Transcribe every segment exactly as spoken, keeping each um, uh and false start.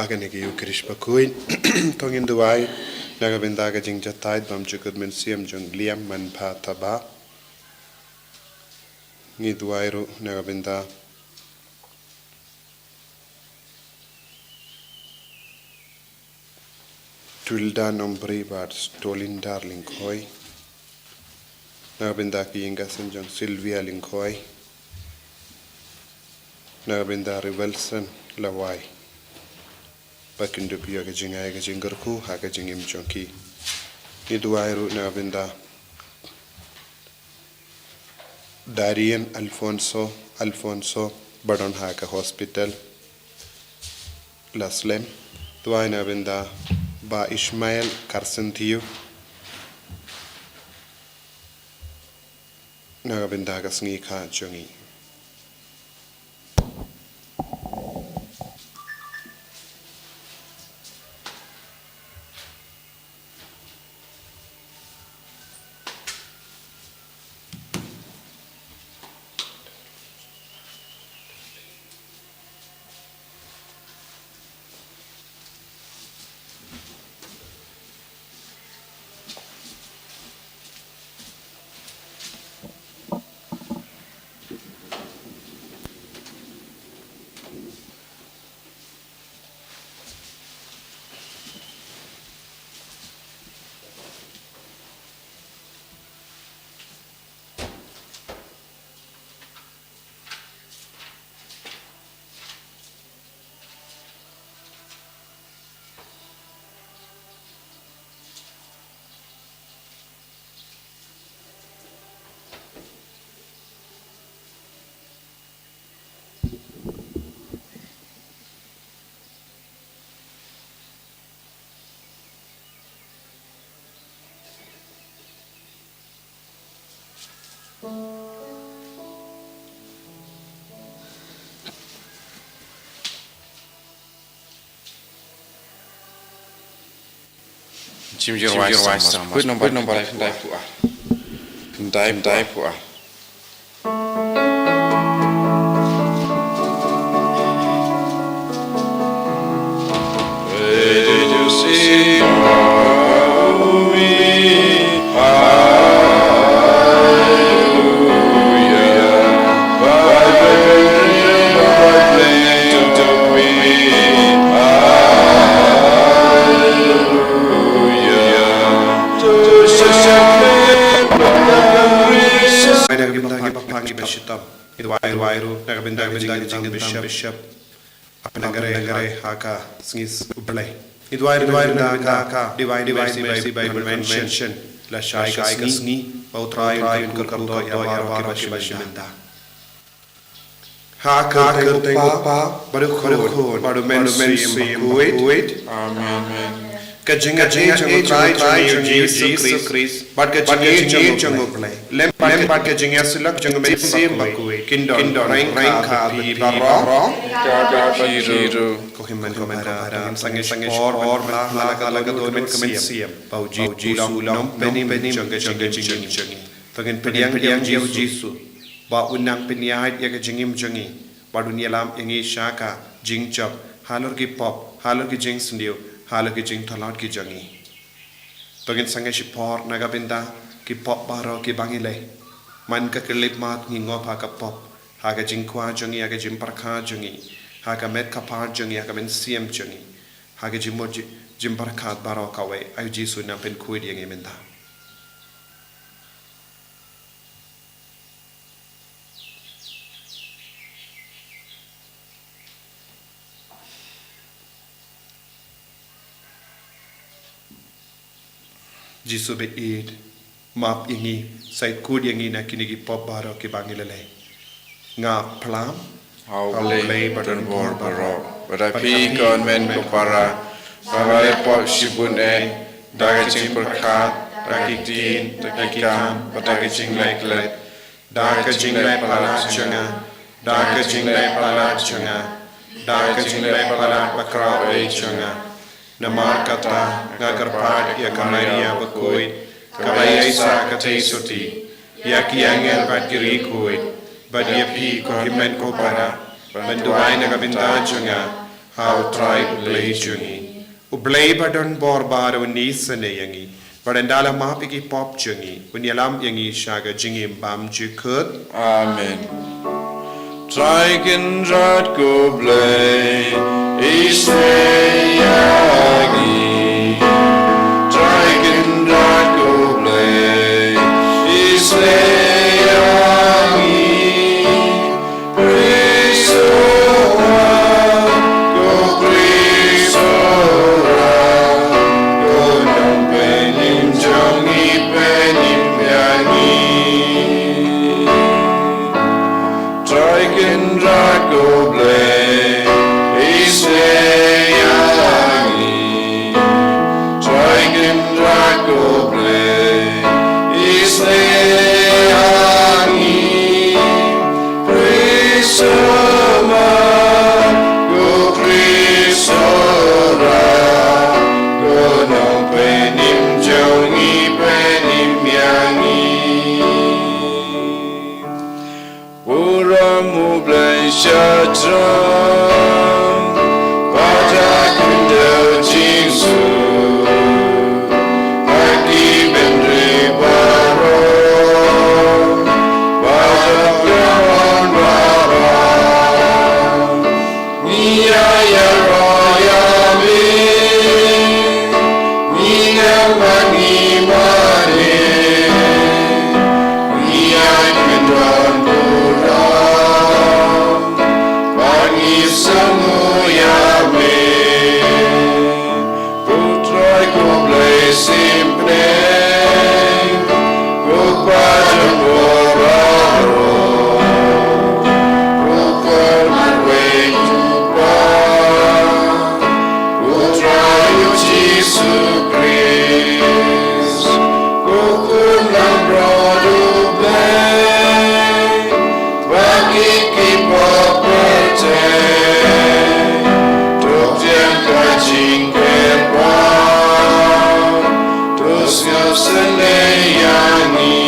Ha kane ka Eucharist bakhuid, to ngin duwai na ka bynta ka jingjatai bymjukut mynsiem jong Liam Manpha Thabah. Ngi duwai ruh na ka bynta Twilda Nombri bad Stolindar Lyngkhoi. Na ka bynta ki ïing ki sem jong Sylvia Lyngkhoi. Na ka bynta Riwelson Lawai. Ba kin dup ïa ka jingai ka jingkyrkhu ha ka jingim jong ki. Ngi duwai ruh na ka bynta Darien Alfonso, Alfonso, ba don ha ka hospital la slem. Duwai na ka bynta Bah Ishmael Carson Thiu. Na ka bynta ka sngi kha jong ngi. Jim Jir Wai Sam, Mas Put Nombar Khyndai Phuh. Khyndai Phuh. Bai da ka bynta ki bapang ki bashitom. Ngi duwai ruh na ka bynta ka jingim jong Bishop, Bishop Apnangre ha ka sngi U Blei. Ngi duwai ruh na ka bynta ka Divine Mercy Bible Convention, la shai ka sngi, ba U Trai un kyrkhu ïa baroh kiba shim bynta. Ha ka kyrteng U Kpa, bad U Khun, bad U Mynsiem Bakhuid. Amen. Ka jingïaid jong U Trai jong ngi U Jisu Khrist, bad ka jingïeit jong U Blei, lem bad ka jingïasyllok jong U Mynsiem Bakhuid, kin don ryngkat bad phi baroh. Ko hynmen ko para, ngin sangeh shipor, la ka don ka mynsiem ba U Jisu u long Nongpynim jong ka jingim jong ngi. To ngin pdiang ïa U Jisu ba un nang pynïaid ïa ka jingim jong ngi, bad un ïalam ïa ngi sha ka jingjop halor ki pop, halor ki jingsniew, halor ki jingtlot ki jong ngi. To ngin sangeh shipor na ka bynta ki pop baroh kiba ngi leh. Man ka khyllipmat ngi ngop ha ka pop, ha ka jingkwah jong ngi, ha ka jingpyrkhat jong ngi, ha ka met ka phad jong ngi, ha ka mynsiem jong ngi, ha ka jingmut ji-, jingpyrkhat baroh kawei. Ai U Jisu, nang pynkhuid ïa ngi mynta. Jisu baieit, map ïa ngi, sa ïeit kut ïa ngi na kine ki pop baroh kiba ngi la leh. Nga phla ha U Blei badonbor baroh, bad ha phi ko hynmen ko para, ba nga la leh pop shibun eh, da ka jingpyrkhat, da ki ktien, da ki kam, bad da ka jingleh klet, da ka jingleh palat jong nga, da ka jingleh palat jong nga, da ka jingleh palat bakhraw eh jong nga. Namar kata nga kyrpad ïa ka Maria bakhuid, kaba ïaisah katei sotti, ïa ki angel bad ki riewkhuid, bad ïa phi ko hynmen ko para, ban duwai na ka bynta jong nga A U Trai U Blei jong ngi, U Blei ba don bor baroh un isynei ïa ngi, bad un da la map ïa ki pop jong ngi, un ïalam ïa ngi sha ka jingim bymjukut. Amen. Trai Kynrad ko Blei, isynei ïa ngi. Trai Kynrad ko Blei, isynei ïa ngi. Khrist, ko Khrist, ko Nongpynim jong ngi, pynim ïa ngi. Trai Kynrad ko Blei, isynei ïa ngi. Trai Kynrad ko Blei, isynei ïa ngi. Khrist, ko Khrist, ko Nongpynim jong ngi, pynim ïa ngi. Burom U Blei sha jrong, bad ha khyndew jingsuk, ha ki bynriew baroh, bad ha khlieh baroh. Ngi ïa ïaroh ïa me, ngi ngam bad ngi mane, ngi ïa kyndon burom, bad ngi sngewthuh ïa me. Ko Trai ko Blei symphony, ko Kpa jong bor baroh, ko Khun marwei jong U Kpa, ko Trai U Jisu Khrist, ko Khun langbrot U Blei, bad ki pop pyrthei, to pdiang ka jingkyrpad, to sngewsynei ïa ngi.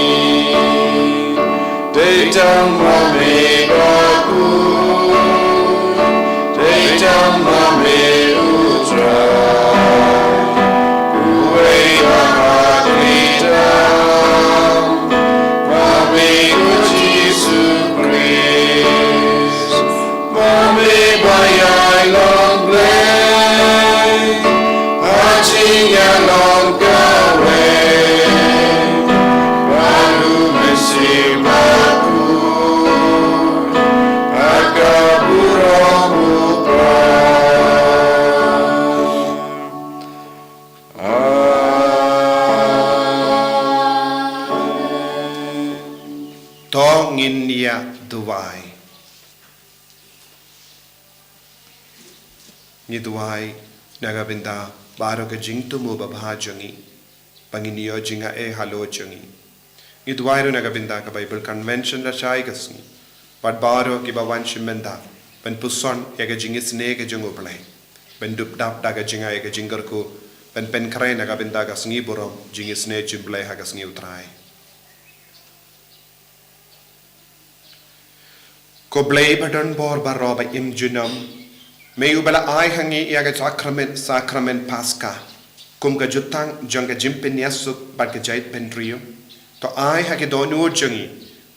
Dei tang ma me bakhuid, dei tang ma me U Trai, uwei ba ha khlieh tang ma me ko Jisu Khrist. Ma me ba ïai long Blei ha jingïalong kawei, bad U Mynsiem Bakhuid ha ka burom U Kpa. Amen. To ngin ïa duwai. Ngi duwai na ka bynta baroh ka jingthmu babha jong ngi, ba ngin ïoh jingaiei halor jong ngi. Ngi duwai ruh na ka bynta ka Bible Convention lashai ka sngi, bad baroh kiba wan shim bynta ban puson ïa ka jingisynei ka jong U Blei, ban dup dap da ka jingai ka jingkyrkhu, ban pynkhreh na ka bynta ka sngi burom jingisynei jong U Blei ha ka sngi U Trai. Ko Blei ba don bor baroh ba im junom, me uba la ai ha ngi ïa ka sakramen, sakramen Paska, kum ka jutang jong ka jingpynïasuk bad ka jaitbynriew, to ai ha ki dohnud jong ngi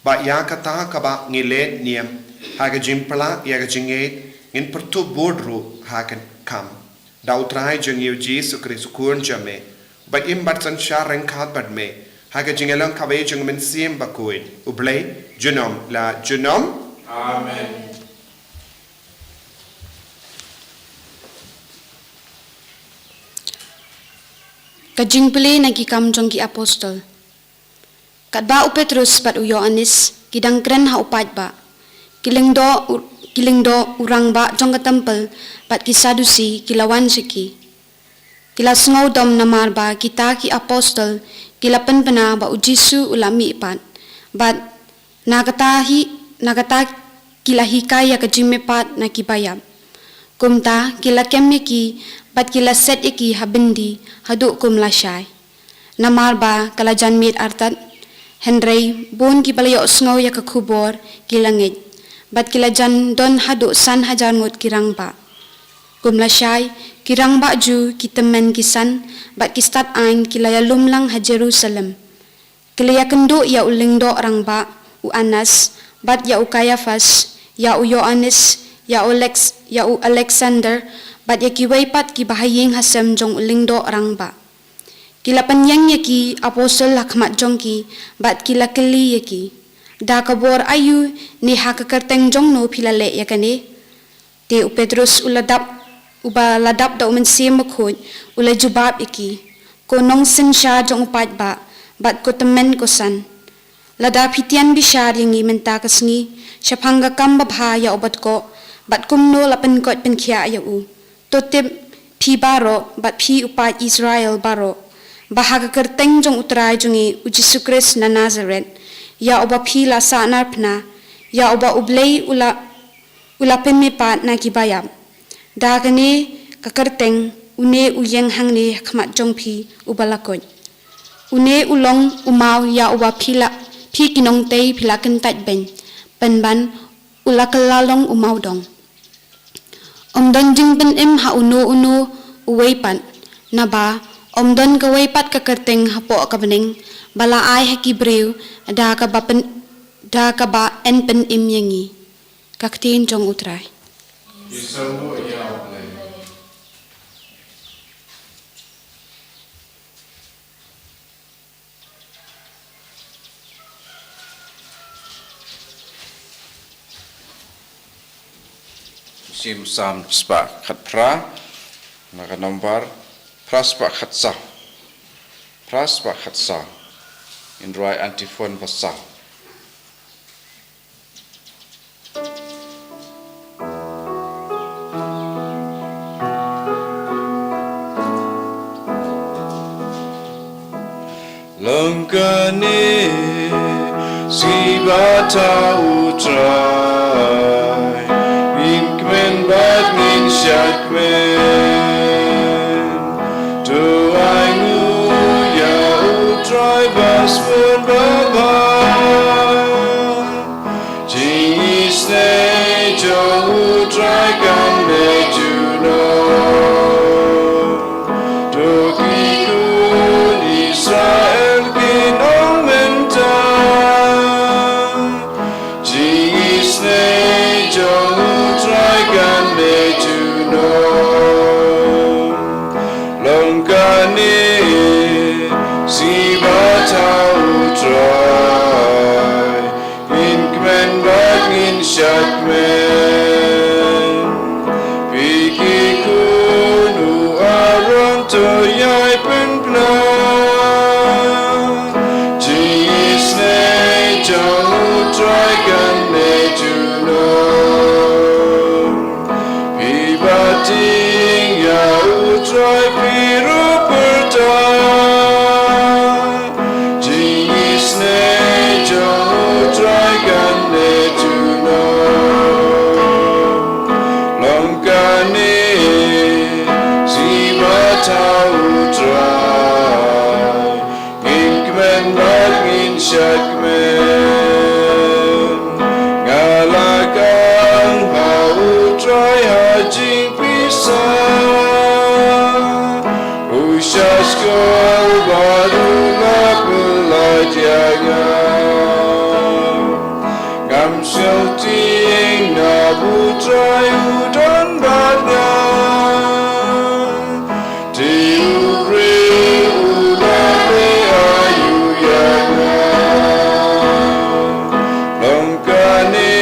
ba ïa kata kaba ngi leh niam ha ka jingpla ïa ka jingngeit, ngin pyrthuh bud ruh ha ka kam. Da U Trai jong ngi U Jisu Khrist U Khun jong me, ba im bad synshar ryngkat bad me ha ka jingïalang kawei jong U Mynsiem Bakhuid, U Blei junom la junom. Amen. Ka jingpule na ki Kam jong ki Apostol. Katba u Petrus bad u Ïoannis ki dang kren ha u paidbah, ki lyngdoh u, ki lyngdoh u rangbah jong ka templ bad ki Sadusi ki la wan sha ki. Ki la sngewdom namar ba kita ki apostol ki la pynbna ba u Jisu u la mihpat, bad na kata hi, na kata ki la hikai ïa ka jingmihpat na ki baïap. Kumta ki la kem ïa ki bad ki la set ïa ki ha byndi haduh kum lashai, namar ba ka la jan miet artat. Hynrei bun kiba la ïohsngew ïa ka khubor ki la ngeit, bad ki la jan don haduh san hajar ngut ki rangbah. Bym la shai, ki rangbah Jiw, ki tymmen ki san, bad ki stad aiñ ki la ïalum lang ha Jerusalem. Ki la ïakynduh ïa u lyngdoh rangbah, u Annas, bad ïa u Kaiaphas, ïa u Ïoannis, ïa u Aleks-, ïa u Aleksander, bad ïa kiwei pat kiba ha ïing ha sem jong u lyngdoh rangbah. Ki la pynïeng ïa ki apostol ha khmat jong ki, bad ki la kylli ïa ki, "Da ka bor aïu ne ha ka kyrteng jong no phi la leh ïa kane?" Te u Petrus u la dap, uba la dap da u Mynsiem Bakhuid, u la jubab ïa ki, "Ko nongsynshar jong u paidbah, bad ko tymmen ko san. Lada phi tian bishar ïa ngi mynta ka sngi, shaphang ka kam babha ïa u badkoh, bad kumno la pynkoit pynkhiah ïa u. To tip, phi baroh, bad phi u paid Israel baroh, ba ha ka kyrteng jong u Trai jong ngi, u Jisu Khrist na Nasareth, ïa uba phi la sahnarphna, ïa uba U Blei u la, u la pynmihpat na ki baïap. Da kane ka kyrteng, une u ïeng hangne ha khmat jong phi uba la koit. Une u long u maw ïa uba phi la, phi ki nongtei phi la kyntait beiñ, pynban u la kylla long u mawdong. Ym don jingpynim ha uno uno uwei pat, naba ym don kawei pat ka kyrteng hapoh ka bneng ba la ai ha ki briew da kaba pyn-, da kaba yn pynim ïa ngi." Ka ktien jong u Trai. Sim Salm spah khatphra, na ka nombar phra spah khatsaw. Phra spah khatsaw. Ngin rwai antiphon ba saw. Long kane sngi ba thaw u Trai, ngin kmen bad ngin shad kmen. To ai nguh ïa u Trai ba sbun babha. Jingisynei jong u Trai kan leh junom. To ki khun Israel kin ong mynta. Jingisynei jong u Trai kan leh junom. Long kane sngi ba thaw u Trai, ngin kmen bad ngin shad kmen. Phi ki khun u Aaron to ïai pynpna. Jingisynei jong u Trai kan leh junom. Phi bating ïa u Trai phi ruh pyrta. Jingisynei jong u Trai kan leh junom. Long kane sngi ba thaw u Trai, ngin kmen bad ngin shad kmen. Nga la kang ha u Trai ha jingpisa. U sha skul bad u la pynlait ïa nga. Ngam shym tieng na ba u Trai u don bad nga. Te u briew u la leh aïu ïa nga? Long kane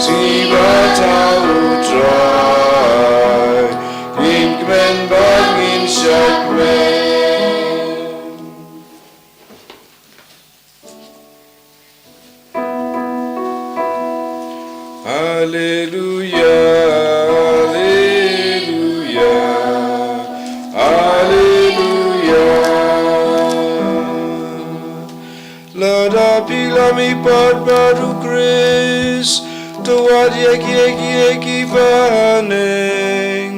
sngi ba thaw u Trai, ngin kmen bad ngin shad kmen. Haleluya, haleluya, haleluya. Lada phi la mihpat bad u Khrist, to wad ïa ki, ïa ki, ïa ki bhaneng.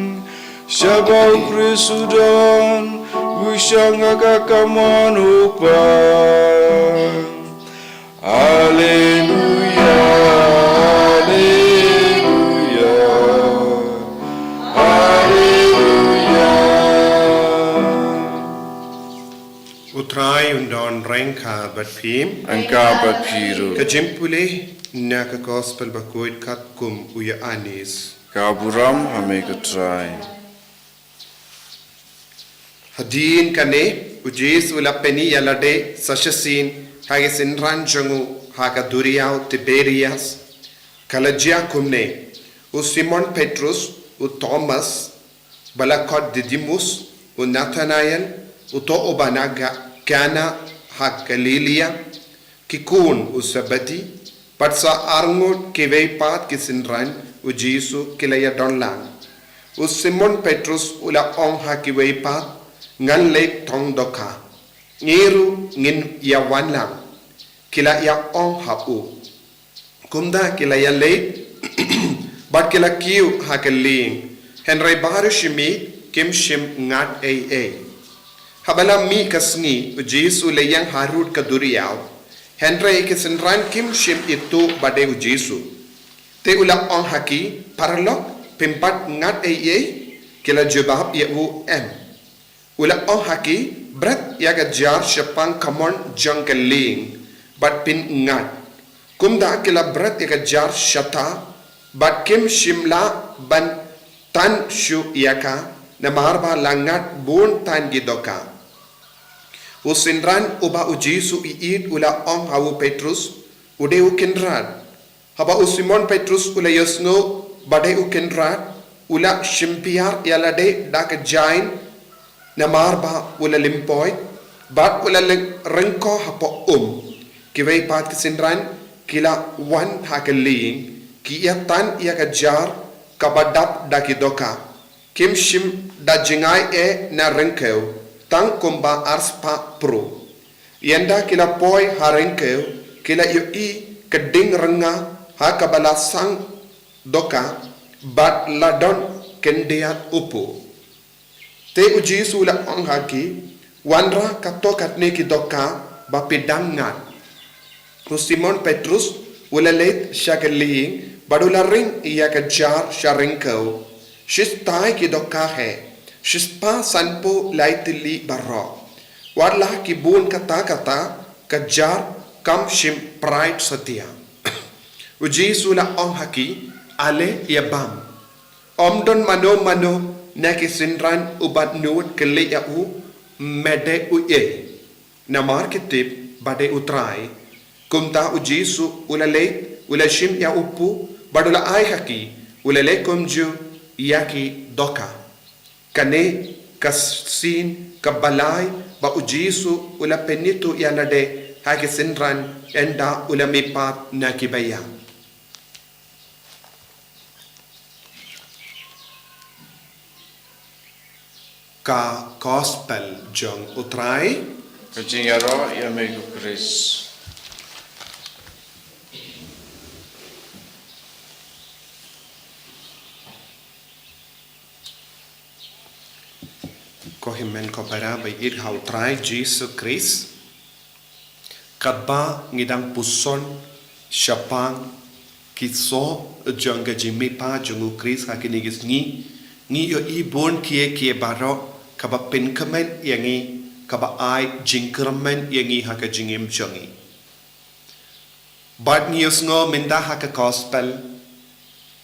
Shaba u Khrist u don, u shong ha ka kamon u Kpa. Haleluya, haleluya, Un don ryngkat bad phi. Ryngkat bad phi ruh. Ka jingpule na ka Gospel bakhuid katkum u Ïoannis. Ka burom ha me ko Trai. Hadien kane, u Jisu u la pyni ïalade sa shisien ha ki synran jong u ha ka duriaw Tiberias. Ka la jia kumne: u Simon Petrus, u Thomas, ba la khot Didimus, u Nathanael, uto uba na Ga-, Kana ha Galilaia, ki khun u Sebedi, bad sa arngut kiwei pat ki synran u Jisu ki la ïadon lang. U Simon Petrus u la ong ha kiwei pat: Ngan leit thong dohkha. Ngi ruh ngin ïa wan lang, ki la ïa ong ha u. Kumta ki la ïa leit bad ki la kiew ha ka lieng, hynrei baroh shi miet kim shym ngat ei ei. Haba la mih ka sngi, u Jisu u la ïeng harud ka duriaw, hynrei ki synran kim shym ithuh ba dei u Jisu. Te u la ong ha ki: Paralok, phim pat ngat ei ei? Ki la jubab ïa u: Em. U la ong ha ki: Bret ïa ka jar shaphang kamon jong ka lieng bad phin ngat. Kumta ki la bret ïa ka jar shata, bad kim shym lah ban tan shuh ïa ka, namar ba la ngat bun tan ki dohkha. U synran uba u Jisu u ïeit u la ong ha u Petrus, u dei u kynrad. Haba u Simon Petrus u la ïohsngew ba dei u kynrad, u la shimpiar ïalade da ka jaiñ, namar ba u la lympoit, bad u la leng-, ryngkoh hapoh um. Kiwei pat ki synran ki la wan ha ka lieng, ki ïa tan ïa ka jar kaba dap da ki dohkha. Kim shym da jngai ei na ryngkew, tang kumba arspah pruh. Ynda ki la poi ha ryngkew, ki la ïohi ka ding rnga ha kaba la sang dohkha, bad la don khyndiat u puh. Te u Jisu u la ong ha ki: Wanrah katto katne ki dohkha ba phi dang ngat. U Simon Petrus u la leit sha ka lieng bad u la ring ïa ka jar sha ryngkew. Shi stai ki dohkha hi, shispah sanphew lai tylli baroh. Wat la ki bun katta katta, ka jar kam shym prait satia. U Jisu u la ong ha ki: Ale ïa bam. Ym don mano mano na ki synran uba nud kylli ïa u: Me dei uei? Namar ki tip ba dei u Trai. Kumta u Jisu u la leit, u la shim ïa u puh, bad u la ai ha ki, u la leh kumjuh ïa ki dohkha. Kane ka sien kaba lai ba u Jisu u la pynithuh ïalade ha ki synran, ynda u la mihpat na kiba ïap. Ka Gospel jong u Trai. Ka jingïaroh ïa me ko Khrist. Ko hynmen ko para ba ïeit ha u Trai Jisu Khrist. Katba ngi dang puson shaphang ki soh jong ka jingmihpat jong u Khrist ha kine ki sngi, ngi ïohi bun kiei kiei baroh kaba pynkmen ïa ngi, kaba ai jingkyrmen ïa ngi ha ka jingim jong ngi. Bad ngi ïohsngew mynta ha ka Gospel,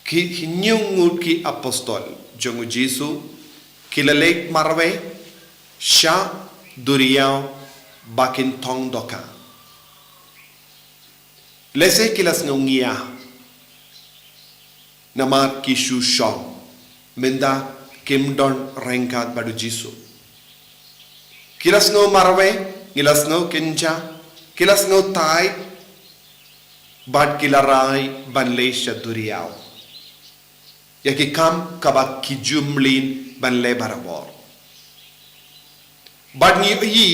ki hynñiew ngut ki apostol jong u Jisu ki la leit marwei sha duriaw ba kin thong dohkha. Lehse ki la sngew ngiah namar ki shu shong, mynta kim don ryngkat bad u Jisu. Ki la sngew marwei, ki la sngew kynja, ki la sngew thait, bad ki la rai ban leit sha duriaw. Ïa ki kam kaba ki ju mlien ban leh barabor. Bad ngi ïohi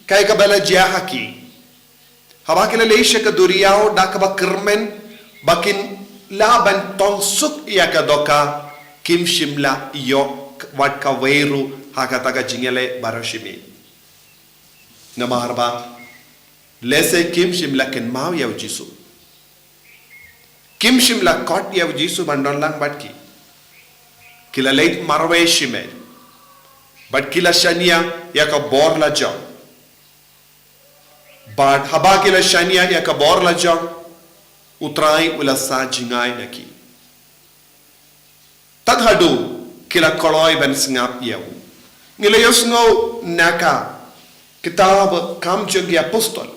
kaei kaba la jia ha ki. Haba ki la leit sha ka duriaw da kaba kyrmen ba kin lah ban thong suk ïa ka dohkha, kim shym la ïoh wat kawei ruh ha kata ka jingïaleh baroh shi miet. Namar ba lehse kim shym la kynmaw ïa u Jisu. Kim shym la khot ïa u Jisu ban don lang bad ki. Ki la leit marwei shimet. Bad ki la shaniah ïa ka bor lajong. Bad haba ki la shaniah ïa ka bor la jong, u Trai u la sa jngai na ki. Tad haduh ki la kloi ban sngap ïa u. Ngi la ïohsngew na ka kitab Kam jong ki Apostol.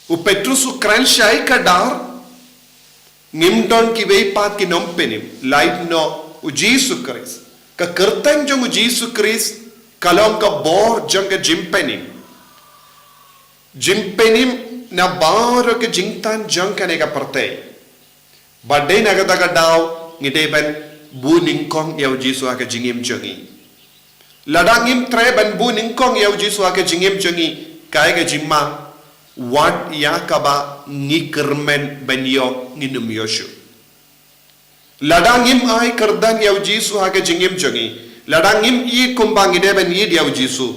U Petrus u kren shai ka dar, ngim don kiwei pat ki nongpynim, lait noh u Jisu Khrist. Ka kyrteng jong u Jisu Khrist ka long ka bor jong ka jingpynim. Jingpynim na baroh ka jingtan jong kane ka pyrthei. Bad dei na kata ka daw ngi dei ban buh nyngkong ïa u Jisu ha ka jingim jong ngi. Lada ngim treh ban buh nyngkong ïa u Jisu ha ka jingim jong ngi, kaei ka jingma, wat ïa kaba ngi kyrmen ban ïoh ngin ym ïoh shuh. Lada ngim ai kyrdan ïa u Jisu ha ka jingim jong ngi, lada ngim ïeit kumba ngi dei ban ïeit ïa u Jisu,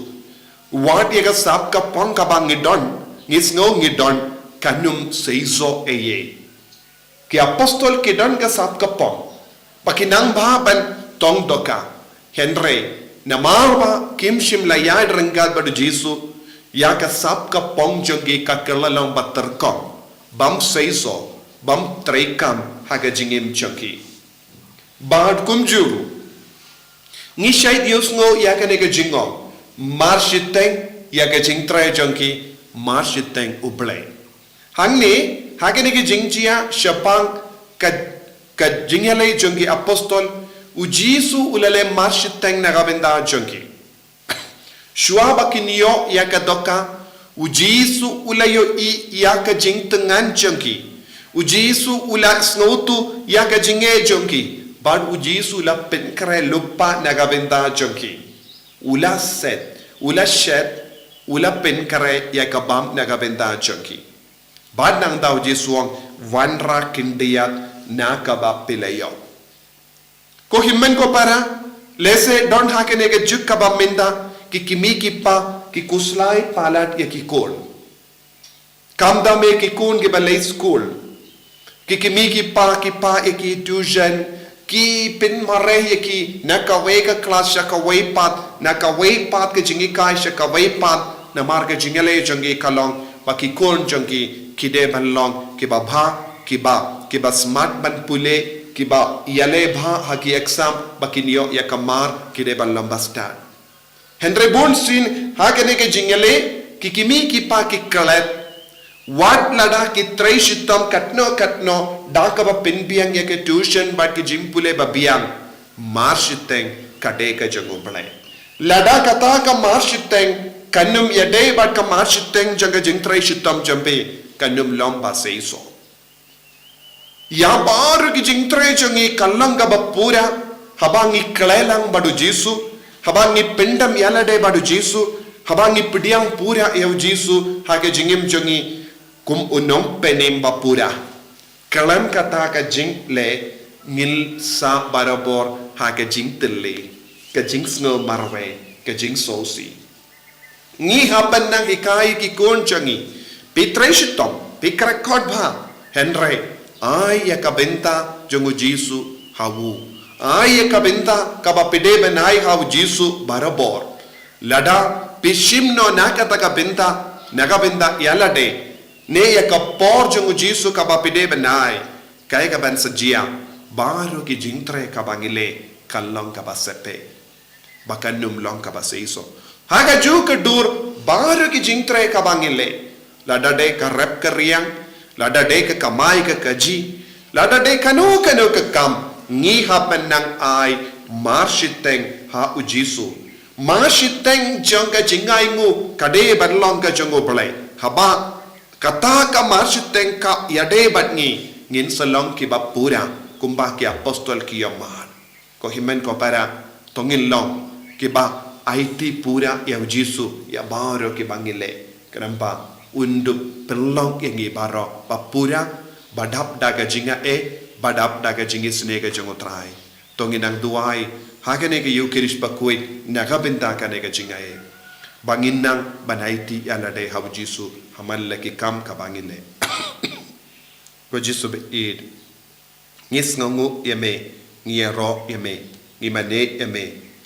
wat ïa ka sap ka pong kaba ngi don, ngi sngew ngi don, kan ym seisoh ei ei. Ki Apostol ki don ka sap ka pong ba ki nang bha ban tong dohkha, hynrei namar ba kim shym la ïaid ryngkat bad u Jisu, ïa ka sap ka pong jong ki ka kylla long ba tyrkhong, bym seisoh, bym treikam ha ka jingim jong ki. Bad kumjuh ruh, ngi shait ïohsngew ïa kane ka jingong, mar shiteng ïa ka jingtrei jong ki, mar shiteng U Blei. Hangne, ha kane ka jingjia shaphang ka, ka jingïaleh jong ki Apostol, u Jisu u la leh mar shiteng na ka bynta jong ki. Shuwa ba kin ïoh ïa ka dohkha, u Jisu u la ïohi ïa ka jingtyngan jong ki. U Jisu u la sngewthuh ïa ka jingeh jong ki. Bad u Jisu u la pynkhreh lypa na ka bynta jong ki. U la set, u la shet, u la pynkhreh ïa ka bam na ka bynta jong ki. Bad nangta u Jisu u ong, wanrah khyndiat na kaba phi la ïoh. Ko hynmen ko para, lehse don ha kane ka juk kaba mynta, ki kmie ki kpa ki khuslai palat ïa ki khun. Khamtam eh ki khun kiba leit skul, ki kmie ki kpa ki phah ïa ki tuition, ki pynmareh ïa ki na kawei ka klas sha kawei pat, na kawei pat ka jinghikai sha kawei pat, namar ka jingïaleh jong ki ka long ba ki khun jong ki ki dei ban long kiba bha, kiba, kiba smat ban pule, kiba ïaleh bha ha ki exam ba kin ïoh ïa ka mar, ki dei ban long ba stad. Hynrei bunsien ha kane ka jingïaleh, ki kmie ki kpa ki klet, wat lada ki trei shitom katno katno da kaba pynbiang ïa ka tuition bad ka jingpule ba biang, mar shiteng ka dei ka jong U Blei. Lada kata ka mar shiteng kan ym ïadei bad ka mar shiteng jong ka jingtrei shitom jong phi, kan ym long ba seisoh. Ïa baroh ki jingtrei jong ngi kan long kaba pura haba ngi khleh lang bad u Jisu, haba ngi pyndem ïalade bad u Jisu, haba ngi pdiang pura ïa u Jisu ha ka jingim jong ngi kum u nongpynim ba pura. Khlem kata ka jingleh ngin sah barabor ha ka jingtylli, ka jingsngew marwei, ka jingsngewsih. Ngi hap ban nang hikai ki khun jong ngi, phi trei shitom, phi kyrkhu bha, hynrei ai ïa ka bynta jong u Jisu ha u. Ai ïa ka bynta kaba phi dei ban ai ha u Jisu barabor. Lada phi shim noh na kata ka bynta, na ka bynta ïalade, ne ïa ka por jong u Jisu kaba phi dei ban ai, kaei kaban sa jia? Baroh ki jingtrei kaba ngi leh kan long kaba sep, ba kan ym long kaba seisoh. Ha kajuh ka dur, baroh ki jingtrei kaba ngi leh, lada dei ka rep ka riang, lada dei ka kamai ka kajih, lada dei kano kano ka kam, ngi hap ban nang ai mar shiteng ha u Jisu. Mar shiteng jong ka jingainguh ka dei ban long ka jong U Blei. Haba kata ka mar shiteng ka ïadei bad ngi, ngin sa long kiba pura kumba ki Apostol ki ïohmad. Ko hynmen ko para, to ngin long kiba aiti pura ïa u Jisu ïa baroh kiba ngi leh, khnang ba un dup pynlong ïa ngi baroh ba pura, ba dap da ka jingaei, ba dap da ka jingisynei ka jong u Trai. To ngin nang duwai ha kane ka Ïukharist bakhuid na ka bynta kane ka jingaei, ba ngin nang ban aiti ïalade ha u Jisu ha man la ki kam kaba ngi leh. Ko Jisu ba ïeit, ngi sngewnguh ïa me, ngi ïaroh ïa me, ngi mane ïa me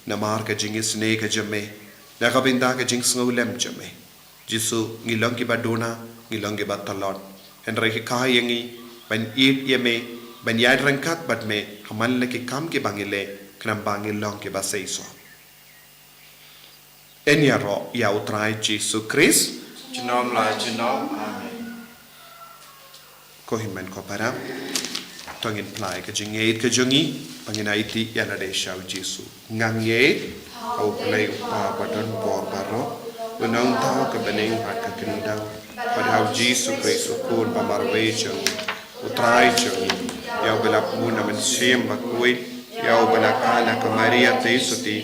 namar ka jingisynei ka jong me, na ka bynta ka jingsngewlem jong me. Jisu, ngi long kiba duna, ngi long kiba tlot. Hynrei hikai ïa ngi ban ïeit ïa me, ban ïaid ryngkat bad me ha man la ki kam kiba ngi leh, khnang ba ngi long kiba seisoh. Yn ïaroh ïa U Trai Jisu Khrist. Junom la junom. Amen. Ko hynmen ko para, to ngin plie ka jingngeit ka jong ngi ba ngin aiti ïa lade sha U Jisu. Nga ngeit ha U Blei U Kpa ba don bor baroh, U Nongthaw ka bneng bad ka khyndai, bad ha U Jisu Khrist U Khun ba marwei jong ngi, U Trai jong ngi, ïa uba la pynbun na Mynsiem Bakhuid, ïa uba la kha na ka Maria Theisotti,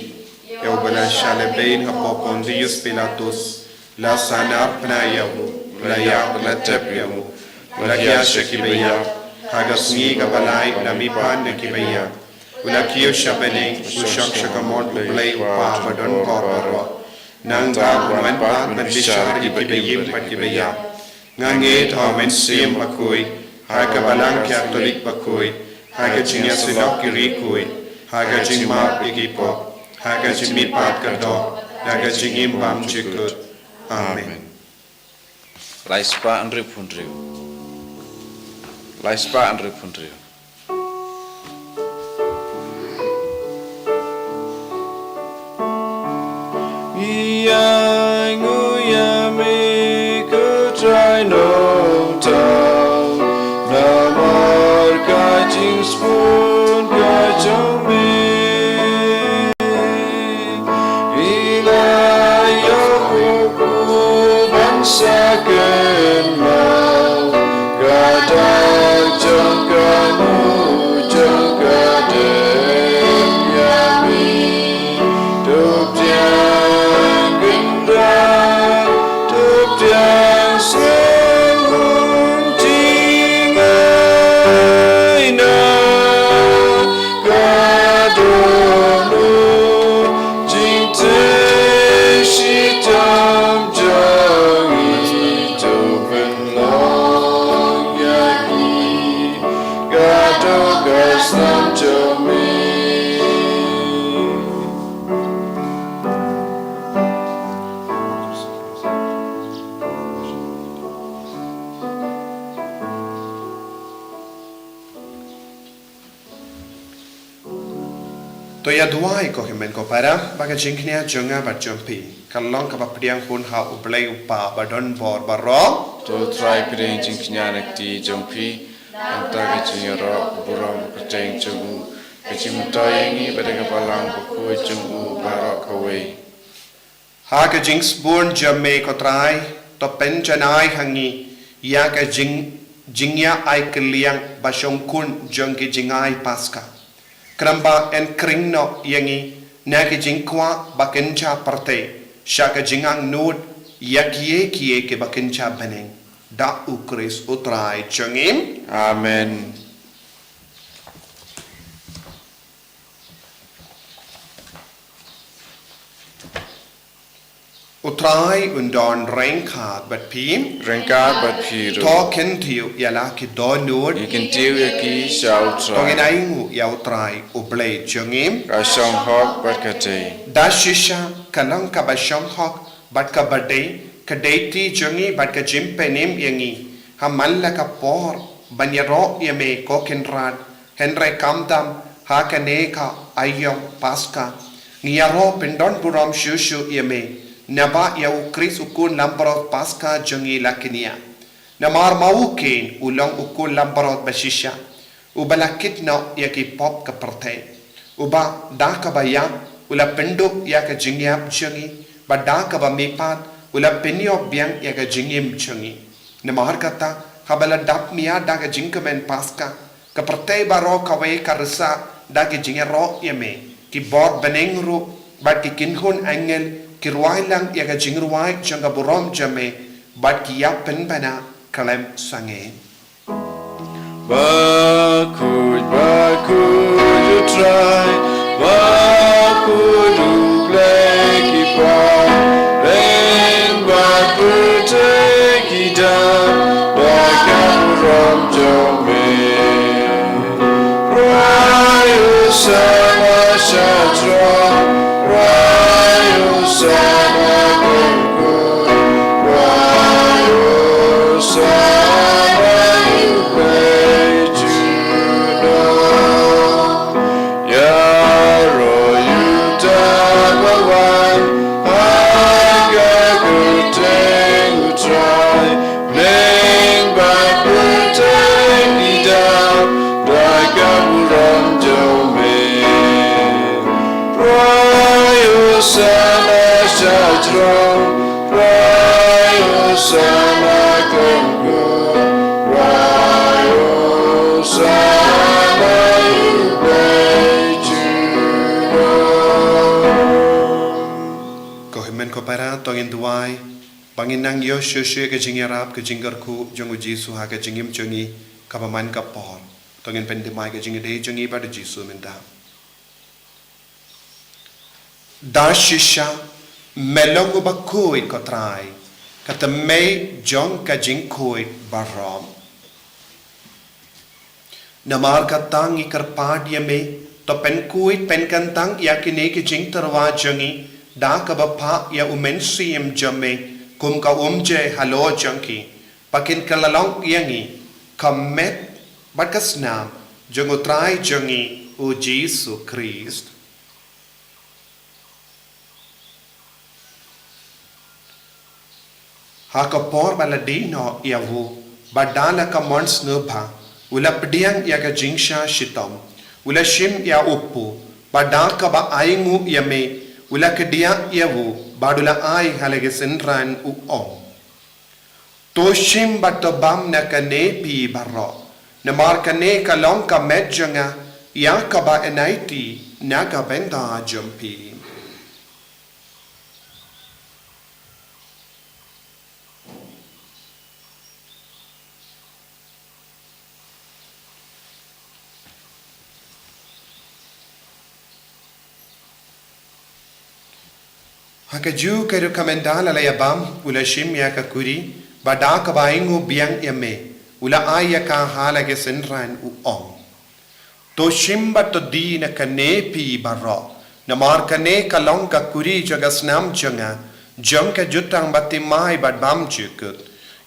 ïa uba la shah lehbeiñ hapoh Pontius Pilatus, la sahnarphna ïa u, la ïap, la tep ïa u, la hiar sha kiba ïap, ha ka sngi kaba lai u la mihpat na kiba ïap, u la kiew sha bneng, u shong sha kamot U Blei U Kpa ba don bor baroh. Nangta un wan pat ban bishar ïa kiba im bad kiba ïap. Nga ngeit ha U Mynsiem Bakhuid, ha ka Balang Katholik bakhuid, ha ka jingïasyllok ki riewkhuid, ha ka jingmap ïa ki pop, ha ka jingmihpat ka doh, ha ka jingim bymjukut. Amen. Lai spah hynriewphew hynriew. Lai spah hynriewphew hynriew. Ïa ngu ïa me ko Trai Nongthaw, namar ka jingsbun ka jong me. Ïa la ïoh u ban sa kynmaw ka dak jong ka mut jong ka dem ïa me. To pdiang kynrad, to pdiang sngewbha jingaiñguh. Ka dohnud jingtei shitom jong ngi, to pynlong ïa ngi katto ka snam jong me. To ïa duwai ko hynmen ko para, ba ka jingkñia jong nga bad jong phi kan long kaba pdiang hun ha U Blei U Kpa ba don bor baroh. To Trai pdiang jingkñia na ka kti jong phi, nangta ka jingïaroh burom kyrteng jong u, ka jingmyntoi ïa ngi bad ïa ka Balang Bakhuid jong u baroh kawei. Ha ka jingsbun jong me ko Trai, to pynjanai ha ngi ïa ka jing, jingïa ai kylliang ba shongkun jong ki jingai Paska. Khnang ba yn khring noh ïa ngi na ki jingkwah ba kynja pyrthei sha ka jingangnud ïa kiei kiei kiba kynja bneng. Da U Khrist U Trai jong ngi. Amen. U Trai un don ryngkat bad phi. Ryngkat bad phi ruh. To kyntiew ïa la ki dohnud. Ngi kyntiew ïa ki sha U Trai. To ngin ainguh ïa U Trai U Blei jong ngi. Ka shong hok bad ka dei. Da shisha ka long kaba shong hok bad kaba dei ka dei ti jong ngi bad ka jingpynim ïa ngi ha man la ka por ban ïaroh ïa me ko Kynrad. Hynrei khamtam ha kane ka aïom Paska ngi ïaroh pyndon burom shuh shuh ïa me, naba ïa U Khrist U Khun Langbrot Paska jong ngi la kñia. Namar ma u Kein u long u khun langbrot ba shisha, uba la kit noh ïa ki pop ka pyrthei, uba da kaba ïap u la pynduh ïa ka jingïap jong ngi, bad da kaba mihpat u la pynïoh biang ïa ka jingim jong ngi. Namar kata, haba la dap mia da ka jingkmen Paska, ka pyrthei baroh kawei ka risa da ki jingïaroh ïa me. Ki bor bneng ruh bad ki kynhun angel ki rwai lang ïa ka jingrwai jong ka burom jong me, bad ki ïa pynbna khlem sangeh. Bakhuid, bakhuid U Trai, bakhuid U Blei ki para, leng bad pyrthei ki dap da ka burom jong me. Rwai Hosana sha throne, rwai Hosana kyrkhu, Sana shajrong, rayo sana klengkot, rayo sana ibai juno. Ko hynmen ko para, to ngin duwai ba ngin nang ïoh shuh shuh ka jingïarap, ka jingkyrkhu jong u Jisu ha ka jingim jong ngi kaba man ka por. To ngin pyndem ïa ka jingïadei jong ngi bad u Jisu mynta. Da shisha me long uba khuid, ko Trai, ka tymmen jong ka jingkhuid baroh. Namar kata ngi kyrpad ïa me, to pynkhuid pynkyntang ïa kine ki jingtyrwa jong ngi da kaba phah ïa u Mynsiem jong me kum ka umjai halor jong ki, ba kin kylla long ïa ngi ka met bad ka snam jong u Trai jong ngi u Jisu Khrist. Ha ka por ba la die noh ïa u, bad da la ka mon sngewbha u la pdiang ïa ka jingshah shitom, u la shim ïa u kpu, bad da kaba ainguh ïa me u la kdiah ïa u, bad u la ai ha la ki synran, u ong: To shim bad to bam na kane phi baroh, namar kane ka long ka met jong nga ïa kaba yn aiti na ka bynta jong phi. Ha kajuh ka rukom, ynda la ïa bam, u la shim ïa ka kuri, bad da kaba ainguh biang ïa me u la ai ïa ka ha la ki synran, u ong: To shim bad to die na kane phi baroh, namar kane ka long ka kuri jong ka snam jong nga, jong ka jutang bathymmai bad bymjukut,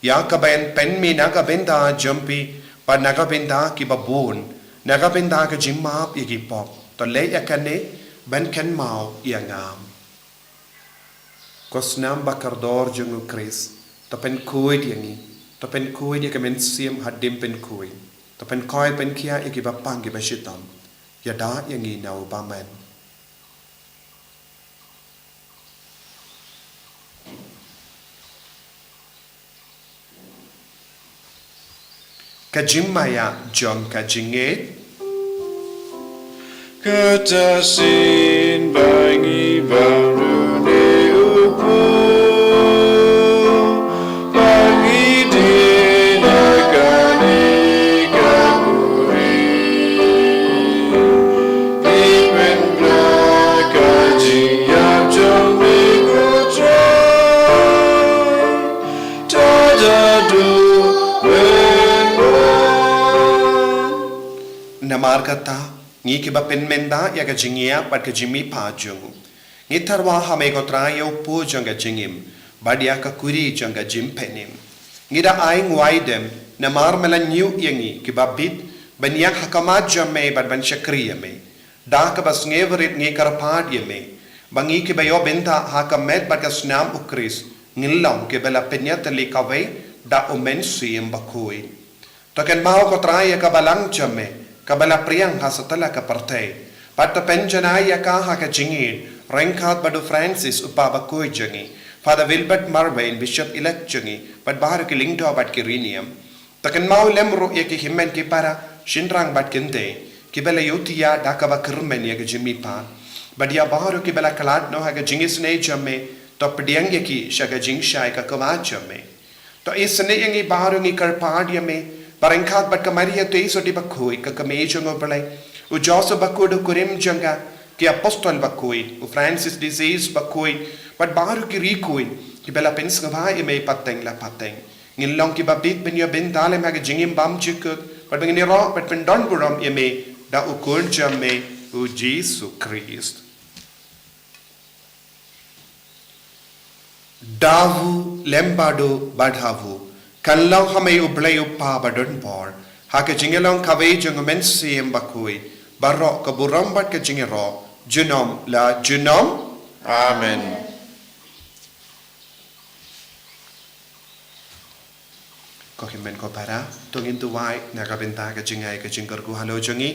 ïa kaba yn pynmih na ka bynta jong phi bad na ka bynta kiba bun, na ka bynta ka jingmap ïa ki pop. To leh ïa kane ban kynmaw ïa nga. Ko snam ba kordor jong u Khrist, to pynkhuid ïa ngi, to pynkhuid ïa ka mynsiem hadien pynkhuid, to pynkhuid pynkhiah ïa kiba pang kiba shitom. Ïada ïa ngi na u bymman. Ka jingmaïa jong ka jingngeit. Kata shisien ba ngi baroh ne u kpu, ba ngi die na kane ka kuri, ngi pynbna ka jingïap jong me, ko Trai. Namar kata, ngi kiba pynmynda ïa ka jingïap bad ka jingmihpat jong u, ngi tyrwa ha me, ko Trai, ïa u kpu jong ka jingim bad ïa ka kuri jong ka jingpynim. Ngi da ai nguai dem namar me la ñiew ïa ngi kiba bit ban ïaid ha khmat jong me bad ban shakri ïa me. Da kaba sngewrit ngi kyrpad ïa me ba ngi kiba ïoh bynta ha ka met bad ka snam u Khrist ngin long kiba la pynïatylli kawei da u Mynsiem Bakhuid. To kynmaw, ko Trai, ïa ka balang jong me kaba la pdiang ha satlak ka pyrthei, bad to pynjanai ïa ka ha ka jingïeit ryngkat bad u Francis u Papa bakhuid jong ngi, Father Wilbert Marwein, Bishop Elect jong ngi, bad baroh ki lyngdoh bad ki riewniam. To kynmaw lem ruh ïa ki hynmen ki para, shynrang bad kynthei kiba la ïohthiah da kaba kyrmen ïa ka jingmihpat, bad ïa baroh kiba la khlad noh ha ka jingisynei jong me. To pdiang ïa ki sha ka jingshai ka khmat jong me. To isynei ïa ngi baroh, ngi kyrpad ïa me ba ryngkat bad ka Maria Theisotti bakhuid, ka kmie jong u Blei, u Joseph bakhuid u kurim jong ka, ki apostol bakhuid, u Francis de Sales bakhuid, bad baroh ki riewkhuid kiba la pynsngewbha ïa me pateng la pateng, ngin long kiba bit ban ïoh bynta lem ha ka jingim bymjukut, bad ba ngin ïaroh bad pyndonburom ïa me da u Khun jong me, u Jisu Khrist. Da u lem bad u bad ha u, kan long ha me u Blei u Kpa badonbor, ha ka jingïalong kawei jong u Mynsiem Bakhuid, baroh ka burom bad ka jingïaroh junom la junom. Amen. Ko hynmen ko para, to ngin duwai na ka bynta ka jingai ka jingkyrkhu halor jong ngi.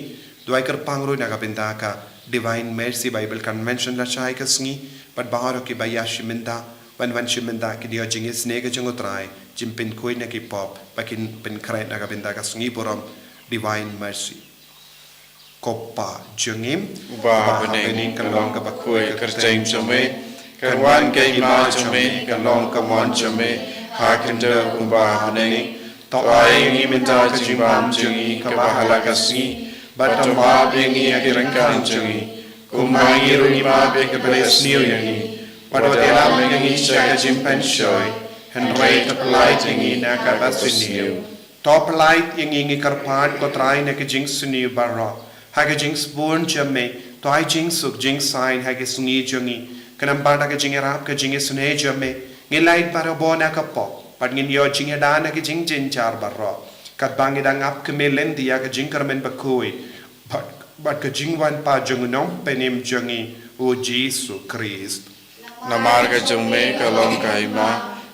Duwai kyrpang ruh na ka bynta ka Divine Mercy Bible Convention la shai ka sngi. Bad baroh kiba ïa shi mynta, wan wan shi mynta, kin ïoh jingïaseng ka jong U Trai, jingpynkhuid na ki pop, bad kin pynkhreh na ka bynta ka sngi burom, Divine Mercy. Ko Pa jong ngi, uba ha bneng, ka long kaba khuid ka kyrteng jong me, kan wan ka hima jong me, kan long ka mon jong me, ha khyndew kumba ha bneng. To ai ïa ngi mynta ka jingbam jong ngi kaba ha la ka sngi, bad to map ïa ngi ïa ki ryngkang jong ngi, kumba ngi ruh ngi map ïa kiba ïasniew ïa ngi. Bad wat ïalam ïa ngi sha ka jingpynshoi, hynrei to pyllait ïa ngi na kaba sniew. To pyllait ïa ngi, ngi kyrpad ko Trai, na ka jingsniew baroh. Ha ka jingsbun jong me, to ai jingsuk jingsaiñ ha ka sngi jong ngi. Khnang ba da ka jingïarap ka jingisynei jong me, ngin lait barabor na ka pop, bad ngin ïoh jingïada na ka jingjynjar baroh, katba ngi dang ap kmie lynti ïa ka jingkyrmen bakhuid bad, bad ka jingwan pat jong u Nongpynim jong ngi, U Jisu Khrist. Namar ka jong me ka long ka hima,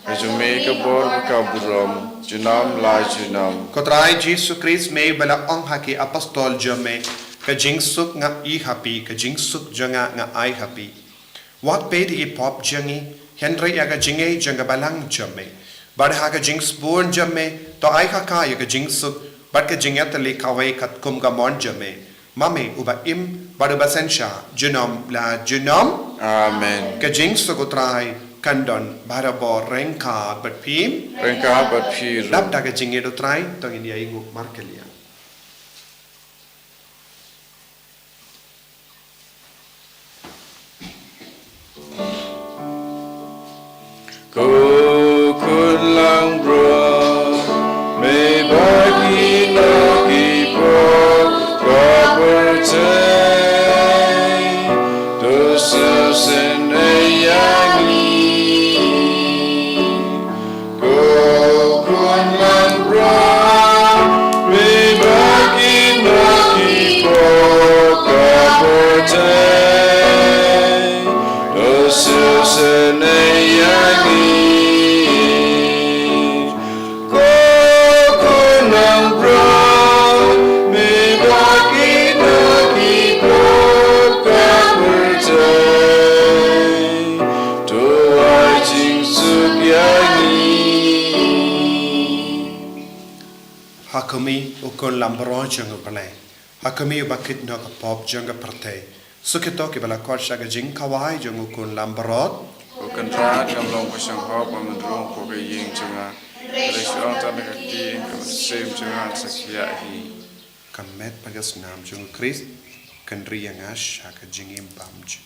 ka jong me ka bor bad ka burom, junom la junom. Ko Trai Jisu Khrist, me ba la ong ha ki apostol jong me, ka jingsuk nga i ha phi, ka jingsuk jong nga nga ai ha phi. Wat peit ïa ki pop jong ngi, hynrei ïa ka jingngeit jong ka balang jong me. Bad ha ka jingsbun jong me, to ai ha ka ïa ka jingsuk, bad ka jingïatylli kawei katkum ka mon jong me. Ma me uba im, bad uba synshar, junom la junom. Amen. Ka jingsuk U Trai kan don barabor ryngkat bad phi. Ryngkat bad phi ruh. Dap da ka jingngeit U Trai, to ngin ïa ïnguh markylliang. Ko khun langbrot, me ba ki nongkynnoh ki pop ka pyrthei, to sngewsynei ïa ngi. Ko khun langbrot, me ba ki nongkynnoh ki pop ka pyrthei, to sngewsynei ïa ngi. Ko khun langbrot, me ba ki nongkynnoh ki pop ka pyrthei, to ai jingsuk ïa ngi. Ha khmih, U Khun langbrot jong U Blei. Ha khmih, uba kynnoh ka pop jong ka pyrthei. Suk ïa kito kiba la khot sha ka jingkhawai jong U Khun langbrot. Ko Kynrad, ngam long ba shong hok, ba men rung hapoh ka ïing jong nga, hynrei shu ong tang da ka kti, ka mynsiem jong nga yn sa khiah hi. Ka met bad ka snam jong U Khrist kan ri ïa nga sha ka jingim bymjukut.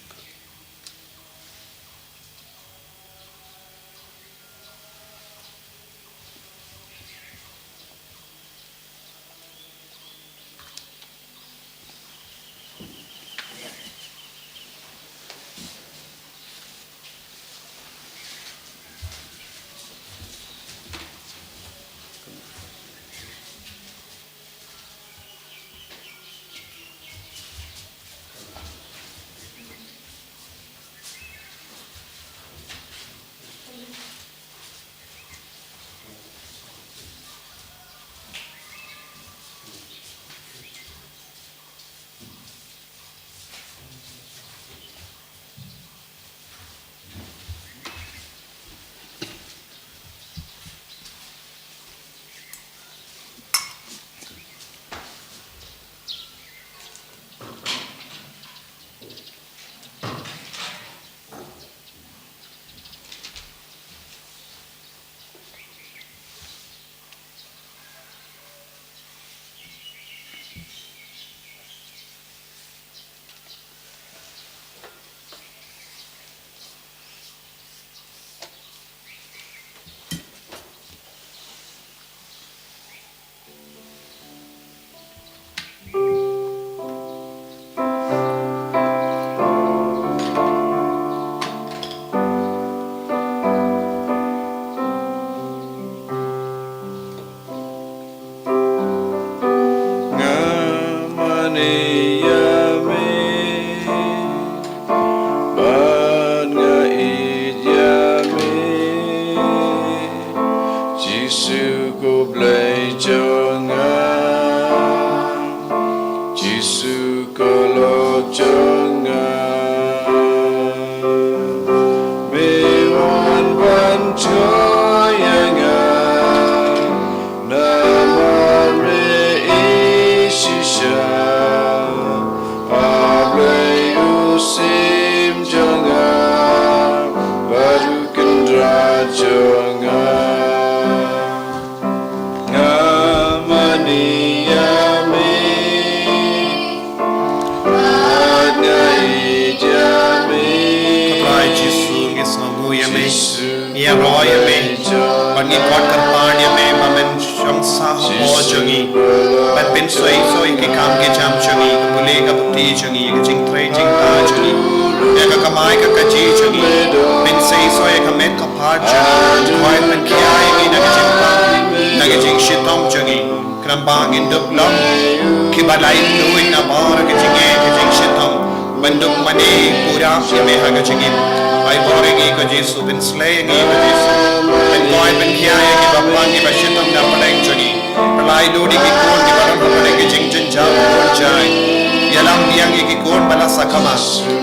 Ïaroh ïa me, ban ngi kot kyrpad ïa me ba men shong sah hapoh jong ngi, ban pynseisoh ïa ki kam ki jam jong ngi, ka pule ka puthi jong ngi, ka jingtrei jingtah jong ngi, ïa ka kamai ka kajih jong ngi, pynseisoh ïa ka met ka phad jong ngi, ban khia ïa ngi na ka jingpang, na ka jingshitom jong ngi. Khnang ba ngin dup long kiba laitluid na baroh ka jingeh ka jingshitom, ban dup mane pura ïa me ha ka jingim. Ai bor ïa ngi ko Jisu, pynsleh ïa ngi ko Jisu. Pynkoit pynkhia ïa kiba pang kiba shitom na pdeng jong ngi. Pynlait lut ïa ki khun kiba don ha pdeng ki jingjynjar khun jai. Ïalam biang ïa ki khun ba la sakma.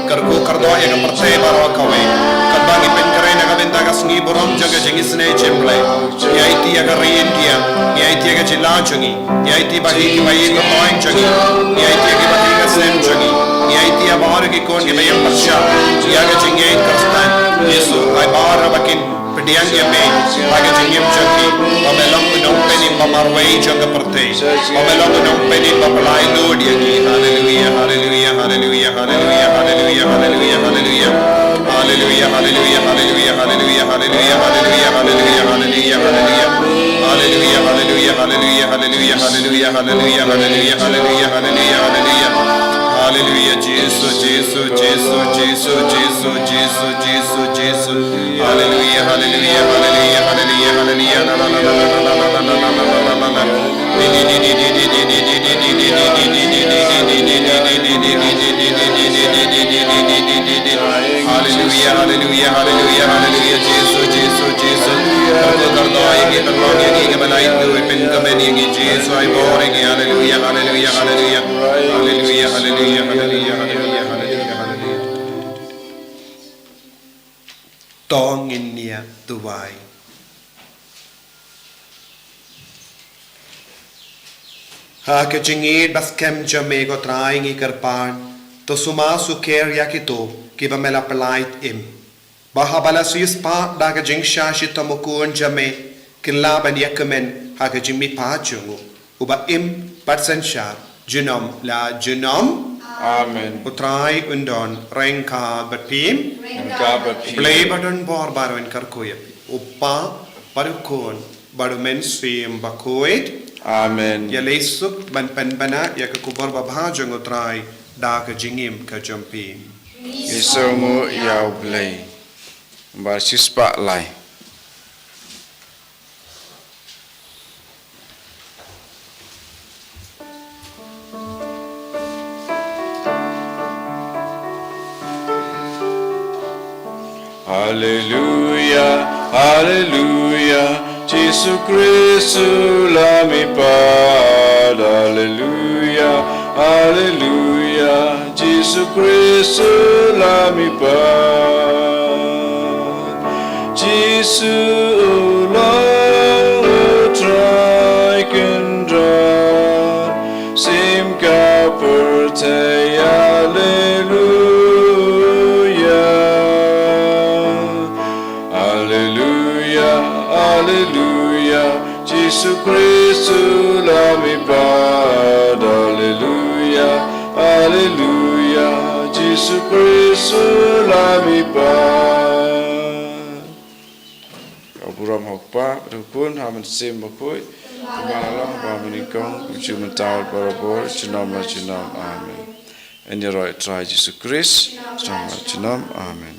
Kyrkhu kyrdoh ïa ka pyrthei baroh kawei. Katba ngi pynkhreh na ka bynta ka sngi burom jong ka jingisynei jingblei. Ngi aiti ïa ka ri India, ngi aiti ïa ka jylla jong ngi, ngi aiti ba hi kiba ïeit ba toiñ jong ngi, ngi aiti ïa kiba hi ka sem jong ngi, ngi aiti ïa baroh ki khun kiba ïeng pyrshah ïa ka jingngeit Khristan. Jisu, ai baroh ba kin pdiang ïa me ha ka jingim jong ki, ba me long u nongpynim ba marwei jong ka pyrthei, ba me long u nongpynim ba pynlait lut ïa ngi. Haleluia, haleluia, haleluia, haleluia, haleluia, haleluia, haleluia. Haleluia, haleluia, haleluia, haleluia, haleluia, haleluia, haleluia, haleluia, haleluia. Haleluia, haleluia, haleluia, haleluia, haleluia, haleluia, haleluia, haleluia, haleluia, haleluia. Haleluia, Jisu, Jisu, Jisu, Jisu, Jisu, Jisu, Jisu. Haleluia, haleluia, haleluia, haleluia, haleluia. La, la, la, la, la, la, la, la, la, la, la, la, la, la. Haleluia, haleluia, haleluia, haleluia, Jisu, Jisu, Jisu. Kyrkhu kyrdoh ïa ngi, pynlong ïa ngi kiba laitluid, pynkmen ïa ngi, Jisu, ai bor ïa ngi. Haleluia, haleluia, haleluia. Haleluia, haleluia, haleluia, haleluia, haleluia, haleluia. To ngin ïa duwai. Ha ka jingïeit ba skhem jong me ko Trai ngi kyrpad, to sumar sukher ïa kito kiba me la pyllait im. Ba haba la siewspah da ka jingshah shitom u Khun jong me, kin lah ban ïakmen ha ka jingmihpat jong u, uba im bad synshar junom la junom. Amen. U Trai un don ryngkat bad phi. Ryngkat bad phi. U Blei ba don bor baroh un kyrkhu ïa phi. U Kpa bad u Khun bad u Mynsiem Bakhuid. Amen. Ïaleh suk ban pynbna ïa ka khubor babha jong u Trai da ka jingim ka jong phi. Ngi sngewnguh ïa u Blei. Ba shispah lai. Haleluia, haleluia, Jisu Khrist u la mihpat. Haleluia, haleluia, Jisu Khrist u la mihpat. Jisu u long u Trai Kynrad, shim ka pyrthei, haleluia. Haleluia, haleluia, Jisu Khrist u la mihpat. Haleluia, haleluia, Jisu Khrist u la mihpat. Ka burom ha u Kpa, bad ha u Khun, ha u Mynsiem Bakhuid, kumba la long, kumba mynnyngkong, kumjuh mynta, barabor, junom la junom. Amen. Yn ïaroh ïa u Trai Jisu Khrist, junom la junom. Amen.